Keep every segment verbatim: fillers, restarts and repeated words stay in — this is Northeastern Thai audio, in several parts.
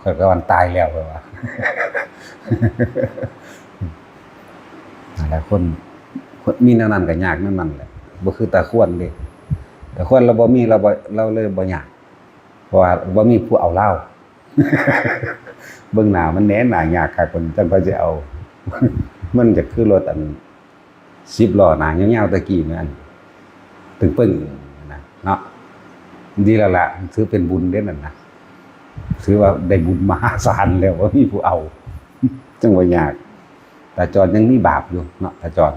ข้อยก็วันตายแล้ว ข้อยว่า นั่นแหละ คน คนมีแนวนั้นก็ยากแนวนั้นแหละ บ่คือตาควรเด้ ตาควรเราบ่มี เราบ่ เราเลยบ่ยาก เพราะว่าบ่มีผู้เอาลาว เบิ่งหน้ามันแหน่ หน้ายากคัก เพิ่นจั่งค่อยสิเอา มันจะคือรถอัน สิบล้อหน้ายาวๆ ตะกี้แม่น ตึงปึ้งนะเนาะ ดีแล้วล่ะ ถือเป็นบุญเด้นั่นนะ ถือว่าได้บุญมหาศาลแล้ว ว่ามีผู้เอา จั่งว่ายาก ตาจรยังมีบาปอยู่เนาะ ตาจร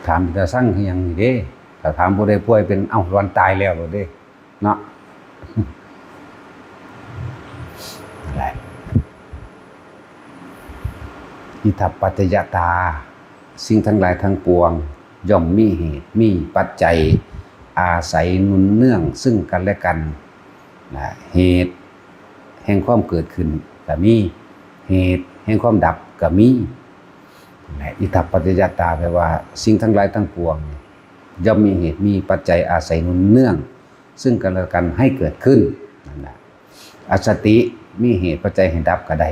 ถามตาสั่งคือหยังนี่เด้ ถ้าถามผู้ใดป่วยเป็น เอ้า วันตายแล้วเหรอเด้ เนาะ นั่นแหละ อิทัปปัจจยตา สิ่งทั้งหลายทั้งปวง ย่อมมีเหตุ มีปัจจัย อาศัยหนุนเนื่องซึ่งกันและกัน นะ เหตุแห่งความเกิดขึ้นก็มี เหตุแห่งความดับก็มี นะ อิทัปปัจจยตา แปลว่าสิ่งทั้งหลายทั้งปวง ย่อมมีเหตุ มีปัจจัยอาศัยหนุนเนื่อง ซึ่งกันและกันให้เกิดขึ้น นั่นแหละ อัสสติ มีเหตุปัจจัยให้ดับก็ได้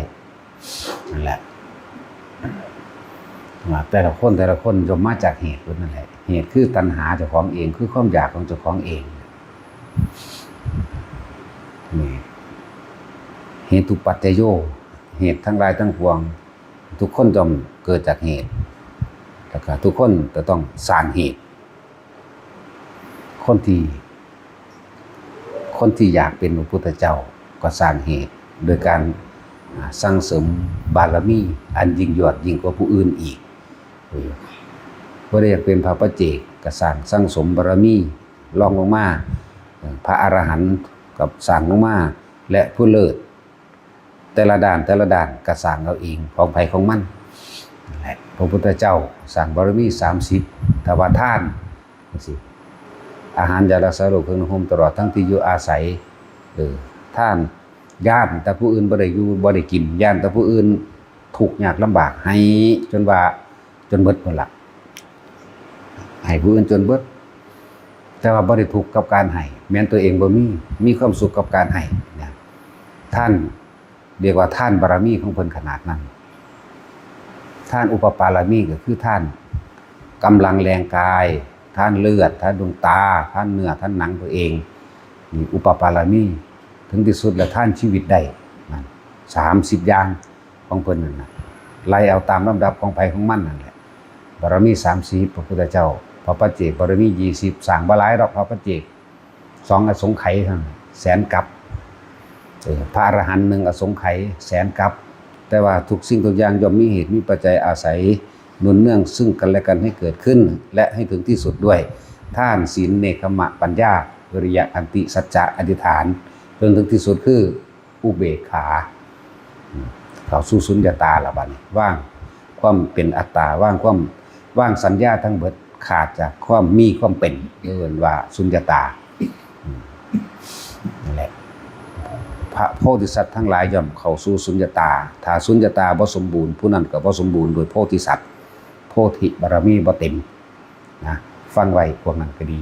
นั่นแหละ ว่าแต่ละคน แต่ละคนย่อมมาจากเหตุเบิดนั่นแหละ เหตุคือตัณหาเจ้าของเอง คือความอยากของเจ้าของเอง นี่ เหตุปัจจโย เหตุทั้งหลายทั้งปวง ทุกคนย่อมเกิดจากเหตุ แล้วก็ทุกคนจะต้องสร้างเหตุ คนที่ คนที่อยากเป็นพระพุทธเจ้าก็สร้างเหตุ โดยการ อ่า สั่งสมบารมีอันยิ่งยอดยิ่งกว่าผู้อื่นอีก เออ บ่ได้อยากเป็นพระปัจเจกก็สร้างสั่งสมบารมี รองลงมา เออ พระอรหันต์ก็สร้างลงมา และผู้เลิศ แต่ละด้าน แต่ละด้านก็สร้างเอาเอง ของไผของมัน นั่นแหละ พระพุทธเจ้าสร้างบารมีสามสิบ แต่ว่าทานจั่งซี้ อาหารยารักษาโรค เครื่องนุ่งห่ม ตลอดทั้งที่อยู่อาศัย เออ ทาน ย้านแต่ผู้อื่นบ่ได้อยู่บ่ได้กิน ย้านแต่ผู้อื่นทุกข์ยากลำบาก ให้จนว่า จนเบิดพุ้นล่ะ ให้ผู้อื่นจนเบิด แต่ว่าบ่ได้ทุกข์กับการให้ แม้นตัวเองบ่มี มีความสุขกับการให้นะ ทาน เรียกว่าทานบารมีของเพิ่นขนาดนั้น ทานอุปปารมีก็คือทานกำลังแรงกาย ทานเลือด ทานดวงตา ทานเนื้อ ทานหนังตัวเอง นี่อุปปารมี ถึงที่สุดแล้วทานชีวิตได้ นั่น สามสิบอย่างของเพิ่นนั่นน่ะ ไล่เอาตามลำดับของไผของมันนั่นแหละ บารมีสามสิบ พระพุทธเจ้า พระปัจเจกบารมียี่สิบ สร้างบ่หลายดอก พระปัจเจก สองอสงไขยเท่านั้น แสนกัป เออ พระอรหันต์หนึ่งอสงไขย แสนกัป แต่ว่าทุกสิ่งทุกอย่างย่อมมีเหตุมีปัจจัยอาศัยหนุนเนื่องซึ่งกันและกันให้เกิดขึ้น และให้ถึงที่สุดด้วย ทาน ศีล เนกขัมมะ ปัญญา วิริยะ ขันติ สัจจะ อธิษฐาน จนถึงที่สุดคืออุเบกขา อืม เข้าสู่สุญญตาละบัดนี้ วางความเป็นอัตตา วางความ วางสัญญาทั้งเบิด ขาดจากความมีความเป็น เรียกว่าสุญญตา อืม นั่นแหละ พระโพธิสัตว์ทั้งหลายย่อมเข้าสู่สุญญตา ถ้าสุญญตาบ่สมบูรณ์ ผู้นั้นก็บ่สมบูรณ์โดยโพธิสัตว์ โพธิบารมีบ่เต็ม นะ ฟังไว้พวกนั้นก็ดี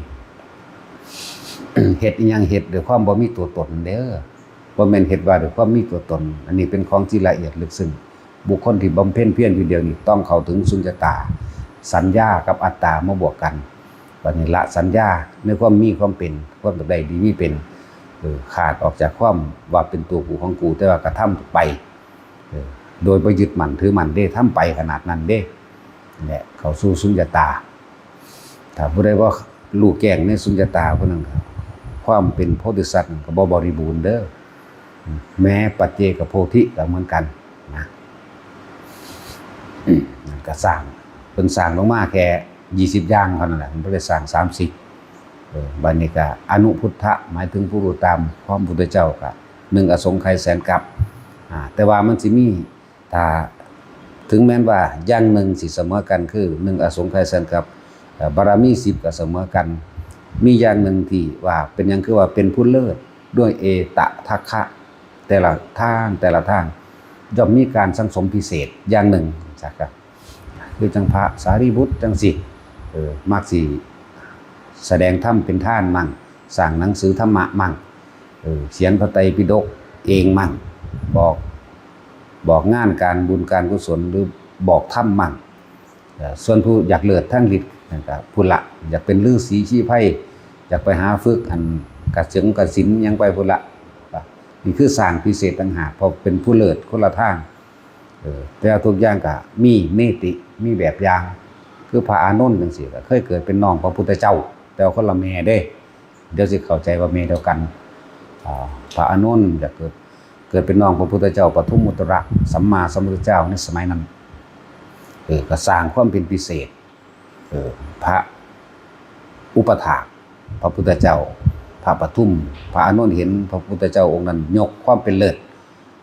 เฮ็ดอิหยังเฮ็ดด้วยความบ่มีตัวตนเด้อ บ่แม่นเฮ็ดว่าด้วยความมีตัวตน อันนี้เป็นของที่ละเอียดลึกซึ้ง บุคคลที่บำเพ็ญเพียรอยู่เดี๋ยวนี้ต้องเข้าถึงสุญญตา สัญญากับอัตตามาบวกกัน บัดนี้ละสัญญาในความมีความเป็น ความอยากได้ดีมีเป็น เออ ขาดออกจากความว่าเป็นตัวกูของกู แต่ว่ากระทำไป เออ โดยบ่ยึดมั่นถือมั่นเด้ ทำไปขนาดนั้นเด้ นี่แหละ เข้าสู่สุญญตา ถ้าผู้ใดว่ารู้แจ้งในสุญญตาผู้นั้นก็ ความเป็นโพธิสัตว์นั้นก็บ่บริบูรณ์เด้อ แม้ปัจเจกโพธิก็เหมือนกันนะ อืม นั่นก็สร้าง เพิ่นสร้างลงมาแค่ยี่สิบอย่างเท่านั้นแหละ เพิ่นบ่ได้สร้างสามสิบ เออ บัดนี้ก็อนุพุทธะ หมายถึงผู้รู้ตามพร้อมพุทธเจ้าก็หนึ่งอสงไขยแสนกัป อ่า แต่ว่ามันสิมี ถ้า ถึงแม้นว่าอย่างหนึ่งสิเสมอกันคือหนึ่งอสงไขยแสนกัป เอ่อ บารมีสิบก็เสมอกัน มีอย่างหนึ่งที่ว่าเป็นหยังคือว่าเป็นผู้เลิศด้วยเอตทัคคะ แต่ละทาง แต่ละทาง ย่อมมีการสั่งสมพิเศษอย่างหนึ่ง จักกะ คือจั่งพระสารีบุตรจั่งซี้ เออ มักสิ แสดงธรรมเป็นทานมั่ง สร้างหนังสือธรรมะมั่ง เออ เขียนพระไตรปิฎกเองมั่ง บอก บอกงานการบุญการกุศล หรือบอกธรรมมั่ง เอ่อ ส่วนผู้อยากเลิศทางฤทธิ์นั่นก็พุ้นละ อยากเป็นฤๅษีชีไพร อยากไปหาฝึกอันกสิณกสิณหยังไปพุ้นละ นี่คือสร้างพิเศษต่างหาก เพราะเป็นผู้เลิศคนละทาง เออ แต่ว่าทุกอย่างก็มีเนติ มีแบบอย่าง คือพระอานนท์จังซี้ ก็เคยเกิดเป็นน้องพระพุทธเจ้า แต่ว่าคนละแม่เด้ เดี๋ยวสิเข้าใจว่าแม่เดียวกัน อ่า พระอานนท์ก็เกิด เกิดเป็นน้องพระพุทธเจ้าปทุมมุตตระสัมมาสัมพุทธเจ้าในสมัยนั้น เออ ก็สร้างความเป็นพิเศษ เออ พระอุปถากพระพุทธเจ้า พระปทุม พระอานนท์เห็นพระพุทธเจ้าองค์นั้นยกความเป็นเลิศ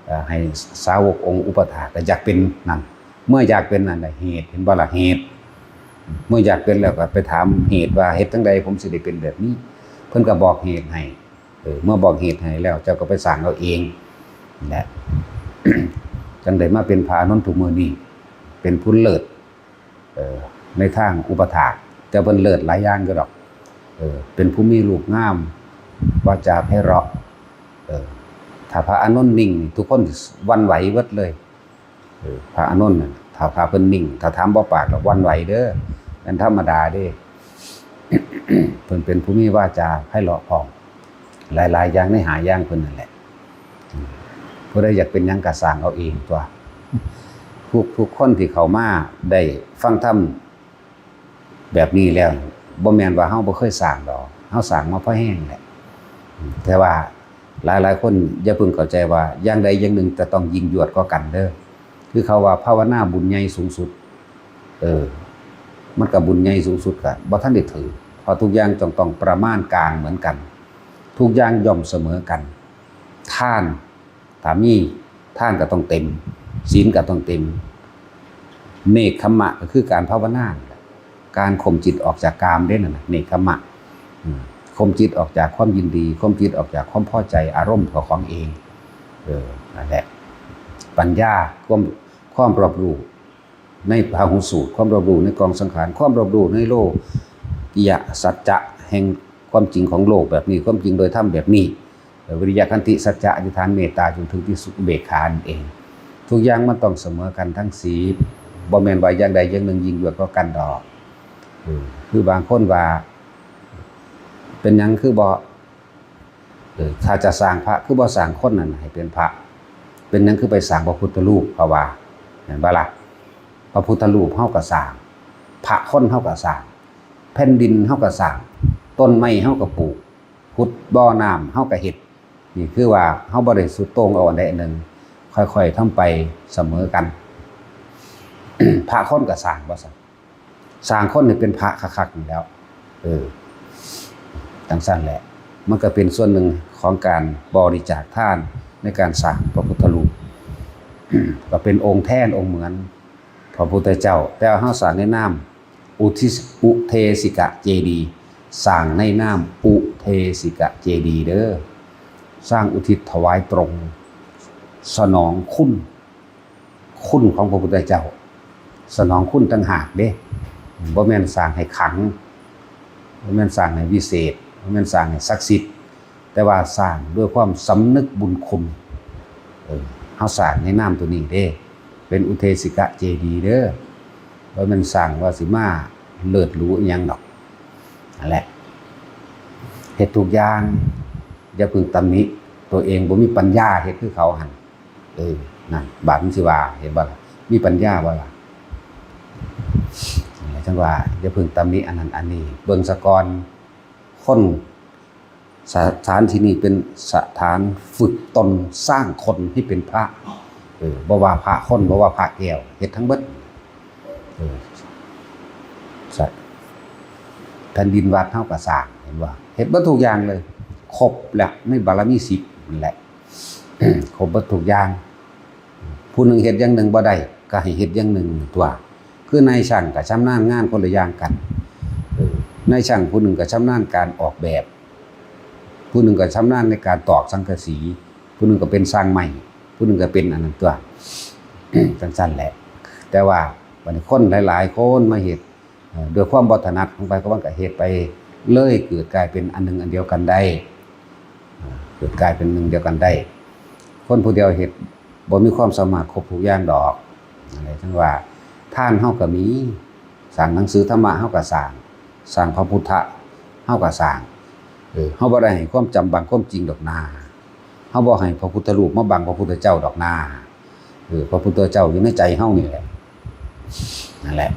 เอ่อ ให้สาวกองค์อุปถากก็อยากเป็นนั่น เมื่ออยากเป็นนั่นน่ะ เหตุ เห็นบ่ล่ะ เหตุ เมื่ออยากเป็นแล้วก็ไปถามเหตุว่า เหตุจั่งใดผมสิได้เป็นแบบนี้ เพิ่นก็บอกเหตุให้ เออ เมื่อบอกเหตุให้แล้ว เจ้าก็ไปสร้างเอาเองนั่นแหละ จั่งได้มาเป็นพระอานนท์ทุกมื้อนี้ เป็นผู้เลิศ เออ ในทางอุปถาก แต่เพิ่นเลิศหลายอย่างอยู่ดอก เออ เป็นผู้มีรูปงาม วาจาไพเราะ เออ ถ้าพระอานนท์นิ่งนี่ ทุกคนหวั่นไหวเบิดเลย เออ พระอานนท์น่ะ ถ้า ถ้าเพิ่นนิ่ง ถ้าถามบ่ปากแล้วหวั่นไหวเด้อ นั่นธรรมดาเด้ เพิ่นเป็นผู้มีวาจาไพเราะพร้อม หลายๆ อย่างในห้าอย่างเพิ่นนั่นแหละ อืม ผู้ใดอยากเป็นหยังก็สร้างเอาเองตั๊ว ทุก ทุกคนที่เข้ามาได้ฟังธรรมแบบนี้แล้ว บ่แม่นว่าเฮาบ่เคยสร้างดอก เฮาสร้างมาพอแฮงแหละ อืม แต่ว่าหลายๆ คนอย่าเพิ่งเข้าใจว่าอย่างใดอย่างหนึ่งจะต้องยิ่งยวดกว่ากันเด้อ คือเขาว่าภาวนาบุญใหญ่สูงสุด เออ มันก็บุญใหญ่สูงสุดก็บ่ทันได้ถือ เพราะทุกอย่างต้อง ต้องประมาณกลางเหมือนกัน ทุกอย่างย่อมเสมอกัน ทาน ถ้ามีทานก็ต้องเต็ม ศีลก็ต้องเต็ม เนกขัมมะก็คือการภาวนานั่นแหละ การข่มจิตออกจากกามเด้นั่นน่ะ เนกขัมมะ อืม ข่มจิตออกจากความยินดี ข่มจิตออกจากความพอใจอารมณ์ของของเอง เออ นั่นแหละ ปัญญา ความ ความรอบรู้ ในพาหุสูตร ความรอบรู้ในกองสังขาร ความรอบรู้ในโลกิยสัจจะแห่งความจริงของโลกแบบนี้ ความจริงโดยธรรมแบบนี้ วิริยะ ขันติ สัจจะ อธิษฐาน เมตตา จนถึงที่สุดอุเบกขานั่นเอง ทุกอย่างมันต้องเสมอกันทั้งสี่ บ่แม่นว่าอย่างใดอย่างหนึ่งยิ่งยวดกว่ากันดอก เออ คือบางคนว่า เป็นหยังคือบ่ เออ ถ้าจะสร้างพระคือบ่สร้างคนนั้นให้เป็นพระ เป็นหยังคือไปสร้างพระพุทธรูป เขาว่า แม่นบ่ล่ะ พระพุทธรูปเฮาก็สร้าง พระคนเฮาก็สร้าง แผ่นดินเฮาก็สร้าง ต้นไม้เฮาก็ปลูก ขุดบ่อน้ำเฮาก็เฮ็ด นี่คือว่าเฮาบ่ได้สุดโต่งเอาอันใดอันหนึ่ง ค่อยๆทำไปเสมอกัน พระคนก็สร้าง ว่าซั่น สร้างคนให้เป็นพระคักๆนี่แหล้ว เออ จั่งซั่นแหละ มันก็เป็นส่วนหนึ่งของการบริจาคทานในการสร้างพระพุทธรูป ก็เป็นองค์แทนองค์เหมือนพระพุทธเจ้า แต่ว่าเฮาสร้างในนามอุทิศ อุเทสิกะเจดีย์ สร้างในนามอุเทสิกะเจดีย์เด้อ สร้างอุทิศถวายตรง สนองคุณ คุณของพระพุทธเจ้า สนองคุณต่างหากเด้ บ่แม่นสร้างให้ขลัง บ่แม่นสร้างให้วิเศษ บ่แม่นสร้างให้ศักดิ์สิทธิ์ แต่ว่าสร้างด้วยความสำนึกบุญคุณ เออ เฮาสร้างในนามตัวนี้เด้ เป็นอุเทสิกะเจดีย์เด้อ บ่แม่นสร้างว่าสิมาเลิศหรูอิหยังดอก นั่นแหละ เฮ็ดทุกอย่าง อย่าเพิ่งตำหนิตัวเอง บ่มีปัญญาเฮ็ดคือเขาหั่น เออ นั่น บาปมันสิว่า เห็นบ่ล่ะ มีปัญญาบ่ล่ะ จั่งว่า อย่าเพิ่งตำหนิอันนั้นอันนี้ เบิ่งซะก่อน คน สถานที่นี้เป็นสถานฝึกตนสร้างคนให้เป็นพระ เออ บ่ว่าพระคน บ่ว่าพระแก้ว เฮ็ดทั้งเบิด เออ สะ แผ่นดินวัดเฮาก็สร้าง เห็นบ่ เฮ็ดเบิดทุกอย่างเลย ครบแล้วในบารมีสิบนั่นแหละ ครบเบิดทุกอย่าง ผู้หนึ่งเฮ็ดอย่างหนึ่งบ่ได้ ก็ให้เฮ็ดอย่างหนึ่งตั๊ว คือนายช่างก็ชำนาญงานคนละอย่างกัน เออ นายช่างผู้หนึ่งก็ชำนาญการออกแบบ ผู้หนึ่งก็ชำนาญในการตอกสังกะสี ผู้หนึ่งก็เป็นช่างไม้ ผู้หนึ่งก็เป็นอันนั้นตั๊ว จั่งซั่นแหละ แต่ว่าบัดนี้คนหลายๆคนมาเฮ็ด เอ่อ ด้วยความบ่ถนัดของไผของมันก็เฮ็ดไป เลยเกิดกลายเป็นอันหนึ่งอันเดียวกันได้ อ่า เกิดกลายเป็นหนึ่งเดียวกันได้ คนผู้เดียวเฮ็ดบ่มีความสามารถครบทุกอย่างดอก นั่นแหละ จั่งว่า ทานเฮาก็มี สร้างหนังสือธรรมะเฮาก็สร้าง สร้างพระพุทธะเฮาก็สร้าง เออ เฮาบ่ได้ให้ความจำบังความจริงดอกนา เฮาบ่ให้พระพุทธรูปมาบังพระพุทธเจ้าดอกนา เออ พระพุทธเจ้าอยู่ในใจเฮานี่แหละ นั่นแหละ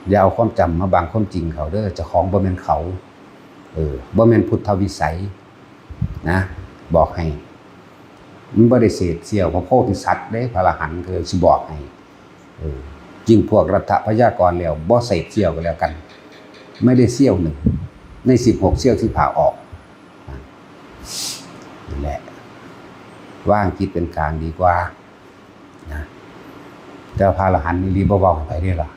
อย่าเอาความจำมาบังความจริงเขาเด้อ เจ้าของบ่แม่นเขา เออ บ่แม่นพุทธวิสัยนะ บอกให้ มันบ่ได้เสพเสี้ยวพระโพธิสัตว์เด้ พระอรหันต์คือสิบอกให้ เออ ยิ่งพวกรัฐพยากรแล้ว บ่เสพเสี้ยวก็แล้วกัน ไม่ได้เสี้ยวหนึ่ง ในสิบหกเสี้ยวที่ผ่าออก นั่นแหละ วางจิตเป็นกลางดีกว่า นะ แต่พระอรหันต์นี่รีบ่เว้าไปเด้ล่ะ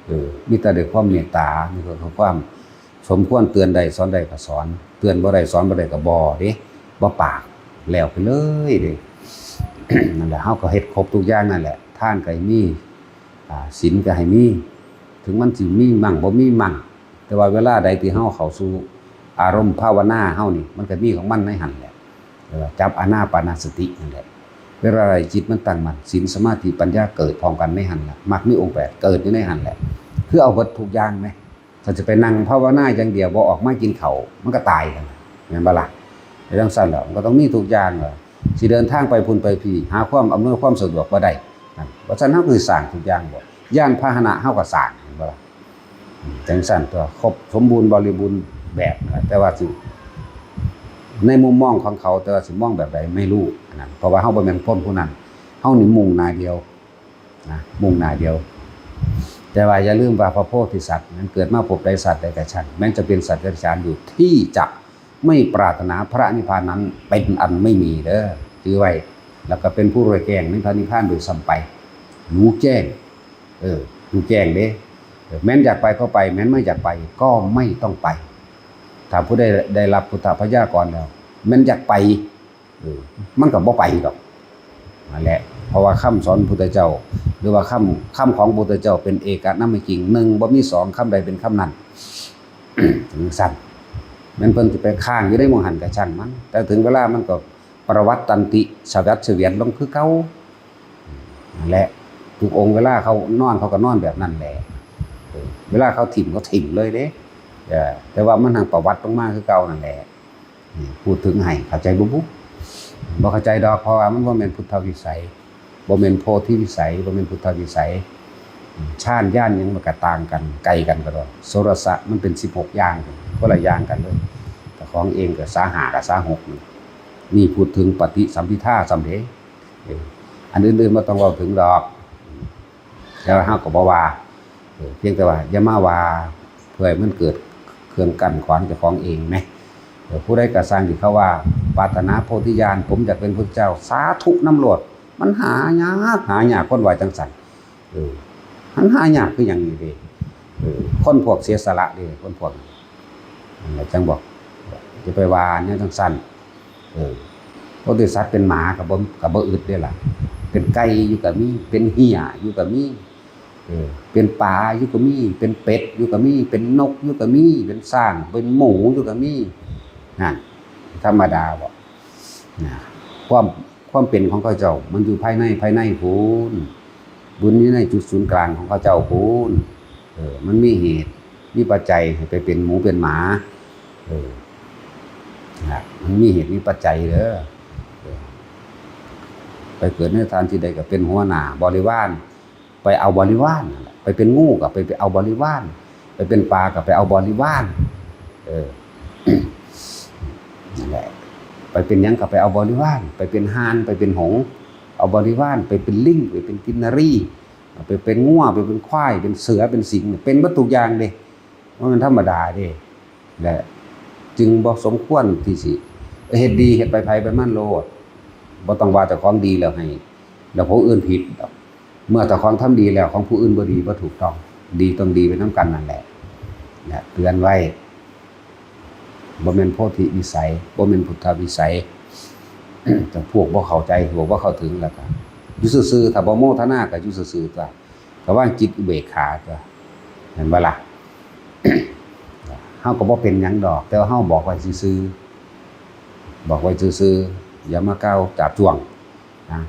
เออ มีแต่ด้วยความเมตตา มีแต่ความสมควรเตือนได้ สอนได้ก็สอน เตือนบ่ได้ สอนบ่ได้ก็บ่เด้ บ่ปาก แล้วไปเลยเด้ นั่นแหละ เฮาก็เฮ็ดครบทุกอย่างนั่นแหละ ทานก็ให้มี อ่า ศีลก็ให้มี ถึงมันสิมีมั่งบ่มีมั่ง แต่ว่าเวลาใดที่เฮาเข้าสู่อารมณ์ภาวนาเฮานี่ มันก็มีของมันในหั่นแหละ เรียกว่าจับอานาปานสตินั่นแหละ เวลาใดจิตมันตั้งมั่น ศีล สมาธิ ปัญญาเกิดพร้อมกันในหั่นแหละ มรรคมีองค์แปดเกิดอยู่ในหั่นแหละ คือเอาเบิดทุกอย่างแหม ถ้าจะไปนั่งภาวนาอย่างเดียว บ่ออกมากินข้าว มันก็ตายหั่นแหละ แม่นบ่ล่ะ? แต่จั่งซั้นแล้ว มันก็ต้องมีทุกอย่างล่ะ สิเดินทางไปพุ้นไปพี้ หาความอำนวยความสะดวกบ่ได้ นั่น ว่าซั่นเฮาคือสร้างทุกอย่างบ่ ยานพาหนะเฮาก็สร้าง แม่นบ่ล่ะ? อืม จั่งซั้นตัว ครบสมบูรณ์บริบูรณ์แบบนั่นแหละ แต่ว่าสิ ในมุมมองของเขา แต่ว่าสิมองแบบใดไม่รู้ อันนั้น เพราะว่าเฮาบ่แม่นคนผู้นั้น เฮานี่มุ่งหน้าเดียว นะ มุ่งหน้าเดียว แต่ว่าอย่าลืมว่าพระโพธิสัตว์นั้นเกิดมาพบใดชาติใดก็ช่าง แม้จะเป็นสัตว์เดรัจฉานอยู่ ที่จะไม่ปรารถนาพระนิพพานนั้นเป็นอันไม่มีเด้อ ถือไว้ แล้วก็เป็นผู้รู้แจ้งในพระนิพพานโดยซ้ำไป รู้แจ้ง เออ รู้แจ้งเด้ เออ แม้นอยากไปก็ไป แม้นไม่อยากไปก็ไม่ต้องไป ถ้าผู้ใดได้รับพุทธพยากรแล้ว แม้นอยากไป เออ มันก็บ่ไปดอก นั่นแหละ เพราะว่าคำสอนพุทธเจ้า หรือว่าคำ คำของพุทธเจ้าเป็นเอกนามกิง หนึ่งบ่มีสอง คำใดเป็นคำนั้น จั่งซั้น แม่นเพิ่นสิไปค้างอยู่ในหม่องหั่นก็ช่างมัน แต่ถึงเวลามันก็ประวัตตันติ สวัดเสวียนลงคือเก่า นั่นแหละ ทุกองค์เวลาเขานอนเขาก็นอนแบบนั้นแหละ เออ เวลาเขาถิ่มเขาถิ่มเลยเด้ เออ แต่ว่ามันหั้งประวัติลงมาคือเก่านั่นแหละ นี่พูดถึงให้เข้าใจบ่บุ บ่เข้าใจดอก เพราะว่ามันบ่แม่นพุทธวิสัย บ่แม่นโพธิวิสัย บ่แม่นพุทธวิสัย ฌานญาณหยังมันก็ต่างกัน ไกลกันก็ดอก โสรสะมันเป็นสิบหกอย่าง คนละอย่างกันเลย เจ้าของเองก็สาห้ากับสาหกนี่ นี่พูดถึงปฏิสัมภิทาซ้ำเด้ เออ อันอื่นๆบ่ต้องเว้าถึงดอก แต่ว่าเฮาก็บ่ว่า เออ เพียงแต่ว่าอย่ามาว่า เพื่อให้มันเกิดเครื่องกั้นขวางเจ้าของเองแหม เออ ผู้ใดก็ซ่างที่เขาว่า ปรารถนาโพธิญาณ ผมอยากเป็นพุทธเจ้า สาธุนำโลด มันหายาก หายาก คนว่าจั่งซั้น เออ มันหายากคือหยังนี่เด้ เออ คนพวกเสียสละเด้ คนพวกนี้ นั่นแหละจั่งบอก อย่าไปว่าแนวจั่งซั้น เออ โพธิสัตว์เป็นหมาก็บ่ ก็บ่อึดเด้ล่ะ เป็นไก่อยู่ก็มี เป็นเหี้ยอยู่ก็มี เออ เป็นปลาอยู่ก็มี เป็นเป็ดอยู่ก็มี เป็นนกอยู่ก็มี เป็นช้าง เป็นหมูอยู่ก็มี นั่น ธรรมดาบ่ นะ ความ ความเป็นของเขาเจ้า มันอยู่ภายใน ภายในพู้น บุญอยู่ในจุดศูนย์กลางของเขาเจ้าพู้น เออ มันมีเหตุ มีปัจจัยให้ไปเป็นหมูเป็นหมา เออ นะ มันมีเหตุมีปัจจัยเด้อ เออ ไปเกิดในสถานที่ใดก็เป็นหัวหน้าบริวาร ไปเอาบริวารนั่นแหละ ไปเป็นงูก็ไป ไปเอาบริวาร ไปเป็นปลาก็ไปเอาบริวาร เออ นั่นแหละ ไปเป็นหยังก็ไปเอาบริวาร ไปเป็นห่าน ไปเป็นหงส์ เอาบริวาร ไปเป็นลิง ไปเป็นกินนรี ไปเป็นงัว ไปเป็นควาย เป็นเสือ เป็นสิงห์ เป็นเบิดทุกอย่างเด้ บ่แม่นธรรมดาเด้ และจึงบ่สมควรที่สิเฮ็ดดี เฮ็ดไปไผไปมันโลด บ่ต้องว่าเจ้าของดีแล้วให้ แล้วผู้อื่นผิดดอก เมื่อเจ้าของทำดีแล้ว ของผู้อื่นบ่ดี บ่ถูกต้อง ดีต้องดีไปนำกันนั่นแหละ เนี่ย เตือนไว้ บ่แม่นโพธิวิสัย บ่แม่นพุทธวิสัย แต่พวกบ่เข้าใจ พวกบ่เข้าถึงแล้วก็อยู่ซื่อๆ ถ้าบ่โมทนาก็อยู่ซื่อๆ ตัว ก็วางจิตอุเบกขาตัว เห็นบ่ล่ะ? เฮาก็บ่เป็นหยังดอก แต่ว่าเฮาบอกไว้ซื่อๆ บอกไว้ซื่อๆ อย่ามาก้าวจาบจ้วงนะ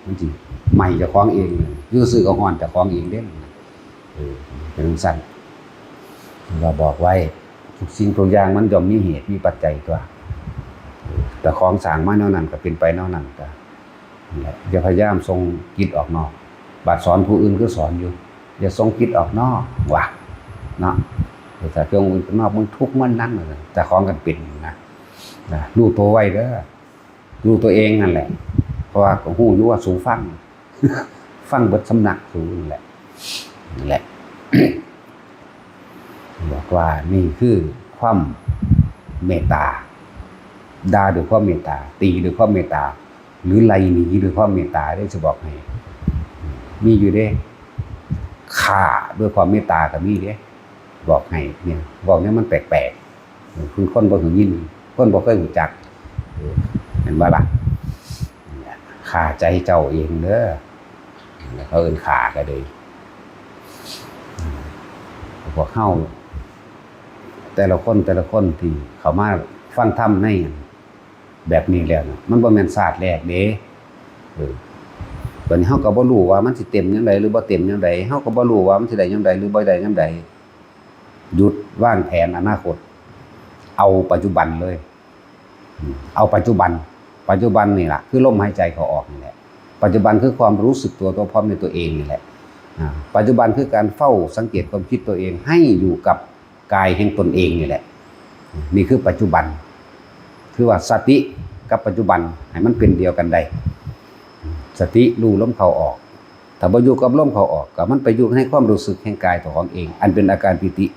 มันสิไหม้เจ้าของเอง อยู่ซื่อก็ฮ้อนเจ้าของเองเด้ เออ เป็นจั่งซั้น ก็บอกไว้ ทุกสิ่งทุกอย่างมันย่อมมีเหตุมีปัจจัยตั๊ว เออ เจ้าของสร้างมาแนวนั้นก็เป็นไปแนวนั้นตั๊ว นั่นแหละ อย่าพยายามส่งจิตออกนอก บาดสอนผู้อื่นคือสอนอยู่ อย่าส่งจิตออกนอก ว่า เนาะ แต่ส่งออกนอก มึงทุกข์มันนั้น เจ้าของกันเป็นนะ นะ รู้ตัวไว้เด้อ รู้ตัวเองนั่นแหละ เพราะว่าก็รู้อยู่ว่าสูฟัง ฟังเบิดสำนักสูนั่นแหละ นั่นแหละ บอกว่านี่คือความเมตตา ด่าด้วยความเมตตา ตีด้วยความเมตตา หรือไล่หนีด้วยความเมตตา ได้สิบอกให้ มีอยู่เด้ ฆ่าด้วยความเมตตาก็มีเด้ บอกให้ เนี่ย บอกเนี่ยมันแปลกๆ คือคนบ่เคยยิน คนบ่เคยรู้จัก เออ เห็นบ่ล่ะ เนี่ย ฆ่าใจเจ้าเองเด้อ เขาเอิ้นฆ่าก็เลย พวกเฮา แต่ละคน แต่ละคนที่เข้ามาฟังธรรมในแบบนี้แล้วน่ะ มันบ่แม่นชาติแรกเด้ เออ บัดนี้เฮาก็บ่รู้ว่ามันสิเต็มยามใดหรือบ่เต็มยามใด เฮาก็บ่รู้ว่ามันสิได้ยามใดหรือบ่ได้ยามใด หยุดวางแผนอนาคต เอาปัจจุบันเลย อืม เอาปัจจุบัน ปัจจุบันนี่ล่ะ คือลมหายใจเข้าออกนี่แหละ ปัจจุบันคือความรู้สึกตัว ตัวพร้อมในตัวเองนี่แหละ อ่า ปัจจุบันคือการเฝ้าสังเกตความคิดตัวเองให้อยู่กับกายแห่งตนเองนี่แหละ นี่คือปัจจุบัน คือว่าสติกับปัจจุบันให้มันเป็นเดียวกันได้ สติรู้ลมเข้าออก ถ้าบ่อยู่กับลมเข้าออก ก็มันไปอยู่ในความรู้สึกแห่งกายเจ้าของเอง อันเป็นอาการปีติ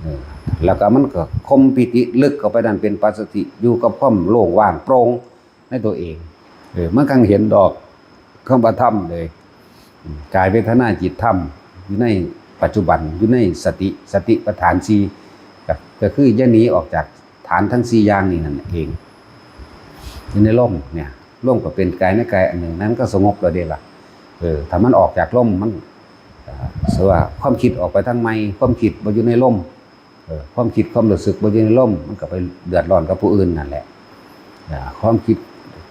เออ แล้วก็มันก็ข่มปีติลึกเข้าไปนั่นเป็นปัสสติ อยู่กับความโล่งว่างโปร่งในตัวเอง เออ มันจั่งเห็นดอกคำว่าธรรมเลย อืม กายเวทนาจิตธรรม อยู่ในปัจจุบัน อยู่ในสติ สติปัฏฐานสี่ ก็ ก็คืออย่าหนีออกจากฐานทั้งสี่อย่างนี้นั่นเอง อยู่ในลมเนี่ย ลมก็เป็นกายในกายอันหนึ่ง นั้นก็สงบแล้วเด้ล่ะ เออ ถ้ามันออกจากลมมัน เอ่อ สมมุติว่าความคิดออกไปทางใหม่ ความคิดบ่อยู่ในลม เออ ความคิดความรู้สึกบ่อยู่ในลม มันก็ไปเดือดร้อนกับผู้อื่นนั่นแหละ อ่า ความคิด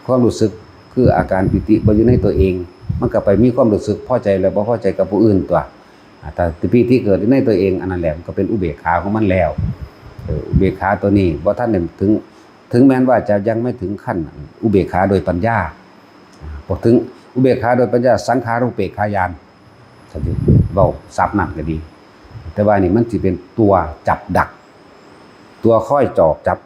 ความรู้สึกคืออาการปีติบ่อยู่ในตัวเอง มันก็ไปมีความรู้สึกพอใจและบ่พอใจกับผู้อื่นตั๊ว อ่า ถ้าปีติเกิดอยู่ในตัวเอง อันนั้นแหละมันก็เป็นอุเบกขาของมันแล้ว เออ อุเบกขาตัวนี้บ่ทันได้ถึง ถึงแม้นว่าจะยังไม่ถึงขั้นอุเบกขาโดยปัญญา อ่า พอถึงอุเบกขาโดยปัญญา สังขารูปเปกขาญาณ ถ้าสิเว้าศัพท์นั้นก็ดี แต่ว่านี่มันสิเป็นตัวจับดัก ตัวคอยจอบจับ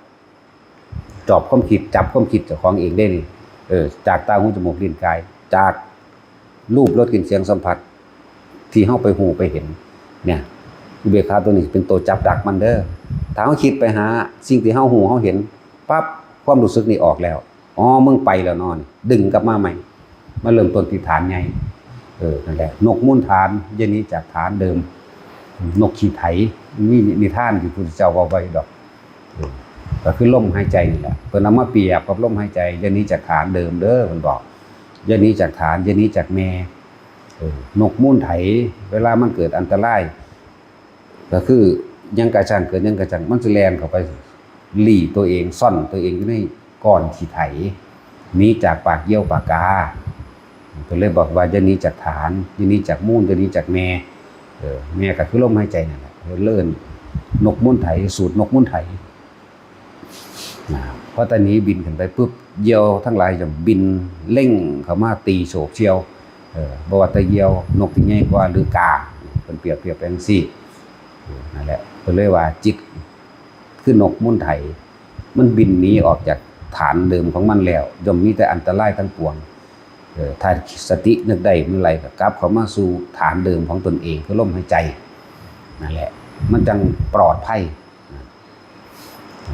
จอบความคิด จับความคิดเจ้าของเองได้นี่ เออ จากตา หู จมูก ลิ้น กาย จากรูป รส กลิ่น เสียง สัมผัส ที่เฮาไปฮู้ไปเห็น เนี่ย อุเบกขาตัวนี้เป็นตัวจับดักมันเด้อ ถ้าเฮาคิดไปหาสิ่งที่เฮาฮู้เฮาเห็นปั๊บ ความรู้สึกนี่ออกแล้ว อ๋อ มึงไปแล้วเนาะ ดึงกลับมาใหม่ มาเริ่มต้นที่ฐานใหญ่ เออ นั่นแหละ นกมูลฐาน อย่าหนีจากฐานเดิม นกขี้ไถ มีนิทานที่พุทธเจ้าเว้าไว้ดอก เออ ก็คือลมหายใจนี่แหละ เพิ่นเอามาเปรียบกับลมหายใจ อย่าหนีจากฐานเดิมเด้อ เพิ่นบอก อย่าหนีจากฐาน อย่าหนีจากแม่ เออ นกมูลไถ เวลามันเกิดอันตราย ก็คือหยังกะช่าง เกิดหยังกะช่าง มันสิแล่นเข้าไปลี้ตัวเอง ซ่อนตัวเองอยู่ในก้อนขี้ไถ หนีจากปากเหยี่ยวปากกา เพิ่นเลยบอกว่าอย่าหนีจากฐาน อย่าหนีจากมูล อย่าหนีจากแม่ เออ แม่ก็คือลมหายใจนั่นแหละ เพิ่นเลยเอิ้นนกมูลไถ สูตรนกมูลไถ นะ พอตาหนีบินขึ้นไปปุ๊บ เหยี่ยวทั้งหลายจะบินเร่งเข้ามาตีโฉบเฉี่ยว เออ บ่ว่าแต่เหยี่ยว นกที่ใหญ่กว่า หรือกา เพิ่นเปรียบเทียบไปจั่งซี้ เออ นั่นแหละ เพิ่นเลยว่าจิตคือนกมูลไถ มันบินหนีออกจากฐานเดิมของมันแล้ว ย่อมมีแต่อันตรายทั้งปวง เออ ถ้าสตินึกได้เมื่อไหร่ก็กลับเข้ามาสู่ฐานเดิมของตนเอง คือลมหายใจ นั่นแหละ มันจั่งปลอดภัย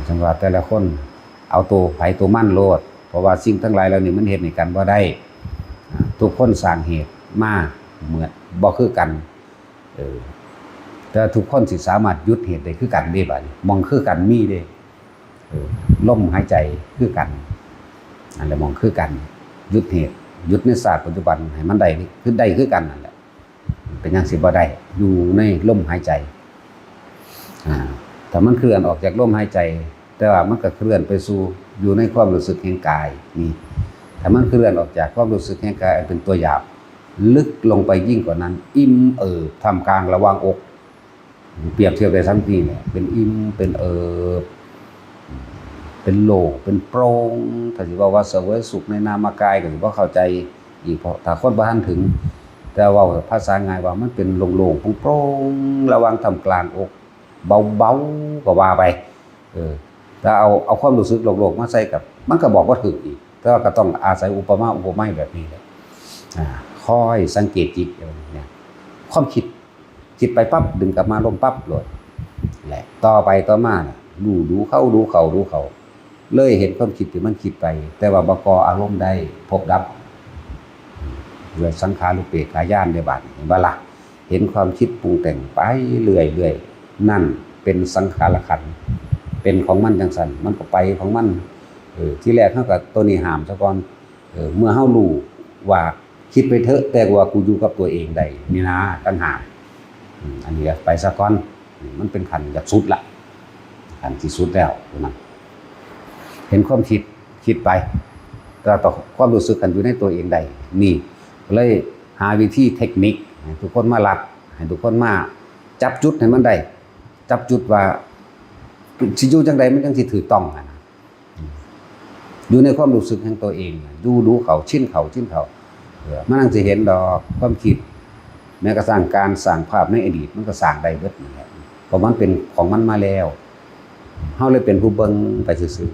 จั่งว่าแต่ละคนเอาตัวไผตัวมันโลด เพราะว่าสิ่งทั้งหลายเหล่านี้มันเฮ็ดให้กันบ่ได้ ทุกคนสร้างเหตุมาเหมือนบ่คือกัน เออ แต่ทุกคนสิสามารถหยุดเหตุได้คือกันเด้ บัดนี้ หม่องคือกันมีเด้ เออ ลมหายใจคือกัน นั่นแหละ หม่องคือกัน หยุดเหตุ หยุดในชาติปัจจุบันให้มันได้ คือได้คือกันนั่นแหละ เป็นหยังสิบ่ได้ อยู่ในลมหายใจ ถ้ามันเคลื่อนออกจากลมหายใจ แต่ว่ามันก็เคลื่อนไปสู่อยู่ในความรู้สึกแห่งกายนี่ ถ้ามันเคลื่อนออกจากความรู้สึกแห่งกายอันเป็นตัวหยาบ ลึกลงไปยิ่งกว่านั้น อิ่มเอิบท่ามกลางระหว่างอก เปรียบเทียบได้ทั้งที่เนี่ยเป็นอิ่มเป็นเอิบ เป็นโล่งเป็นโปร่ง ถ้าสิว่าว่าเสวยสุขในนามกายก็สิบ่เข้าใจอีก เพราะถ้าคนบ่ทันถึง แต่เว้าภาษาง่ายว่ามันเป็นโล่งๆโปร่งๆระหว่างท่ามกลางอก เบาๆก็ว่าไป เออ ถ้าเอาเอาความรู้สึกโลกๆมาใส่กับ มันก็บอกว่าถืออีก แต่ว่าก็ต้องอาศัยอุปมาอุปไมยแบบนี้แหละ อ่า คอยสังเกตจิตเอาเนี่ย ความคิด คิดไปปั๊บดึงกลับมาลมปั๊บเลยแหละ ต่อไปต่อมาน่ะรู้ดูเข้าดูเข้าดูเข้า เลยเห็นความคิดที่มันคิดไป แต่ว่าบ่ก่ออารมณ์ได้ พบดับ ด้วยสังขารุปเปกขาญาณในบาดนี้ เห็นบ่ล่ะ เห็นความคิดปรุงแต่งไปเรื่อยๆ นั่นเป็นสังขารขันธ์ เป็นของมันจังซั่น มันก็ไปของมัน เออ ทีแรกเฮาก็ตัวนี้ห้ามซะก่อน เออ เมื่อเฮารู้ว่าคิดไปเถอะ แต่ว่ากูอยู่กับตัวเองได้นี่นะ ต่างหาก อืม อันนี้ก็ไปซะก่อน อืม มันเป็นขั้นอยากสุดละ ขั้นที่สุดแล้วนั่น เห็นความคิด คิดไป แต่ต่อความรู้สึกกันอยู่ในตัวเองได้ นี่ ก็เลยหาวิธีเทคนิคให้ทุกคนมาลัด ให้ทุกคนมาจับจุดให้มันได้ จับจุดว่าสิอยู่จังใดมันจังสิถูกต้องอะนะ อืม อยู่ในความรู้สึกของตัวเองน่ะ ดูดูเข้า ชินเข้า ชินเข้า เออ มันจังสิเห็นดอกความคิด แม้กระทั่งการสร้างภาพในอดีต มันก็สร้างได้เบิดนั่นแหละ เพราะมันเป็นของมันมาแล้ว เฮาเลยเป็นผู้เบิ่งไปซื่อ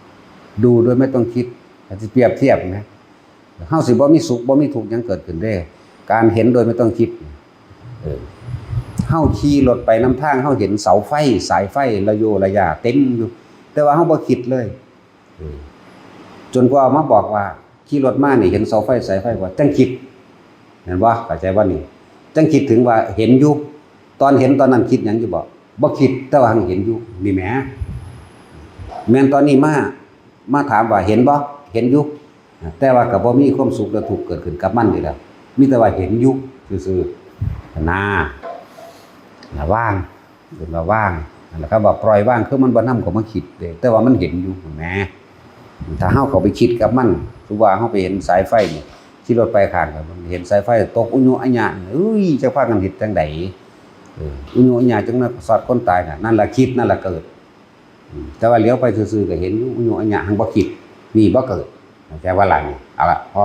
ๆ ดูโดยไม่ต้องคิด อาจจะเปรียบเทียบนะ เฮาสิบ่มีสุขบ่มีทุกข์หยังเกิดขึ้นเด้ การเห็นโดยไม่ต้องคิด เออ เฮาขี่รถไปนำทาง เฮาเห็นเสาไฟ สายไฟระโยระยาเต็มอยู่ แต่ว่าเฮาบ่คิดเลย เออ จนกว่ามาบอกว่าขี่รถมานี่เห็นเสาไฟสายไฟบ่ จั่งคิด แม่นบ่ เข้าใจบ่นี่ จั่งคิดถึงว่าเห็นอยู่ ตอนเห็นตอนนั้นคิดหยังอยู่บ่ บ่คิด แต่ว่าหั้นเห็นอยู่ นี่แหม แม่นตอนนี้มา มาถามว่าเห็นบ่ เห็นอยู่ แต่ว่าก็บ่มีความสุขและทุกข์เกิดขึ้นกับมันนี่แหละ มีแต่ว่าเห็นอยู่ซื่อๆ นะ ระวัง เป็นระวัง นั่นแหละครับ ว่าปล่อยวาง คือมันบ่นำเข้ามาคิดเด้ แต่ว่ามันเห็นอยู่ แหม ถ้าเฮาเข้าไปคิดกับมัน คือว่าเฮาไปเห็นสายไฟนี่ ขี่รถไปข้างกัน เห็นสายไฟตกอุญุอัญญะ เอ้ย จะพากันเฮ็ดจังใด เออ อุญุอัญญะจังนั้นสอดคนตายน่ะ นั่นล่ะคิด นั่นล่ะเกิด อืม แต่ว่าเหลียวไปซื่อๆก็เห็นอยู่ อุญุอัญญะหั้นบ่คิด นี่บ่เกิด แต่ว่าหลัง เอาละ พอ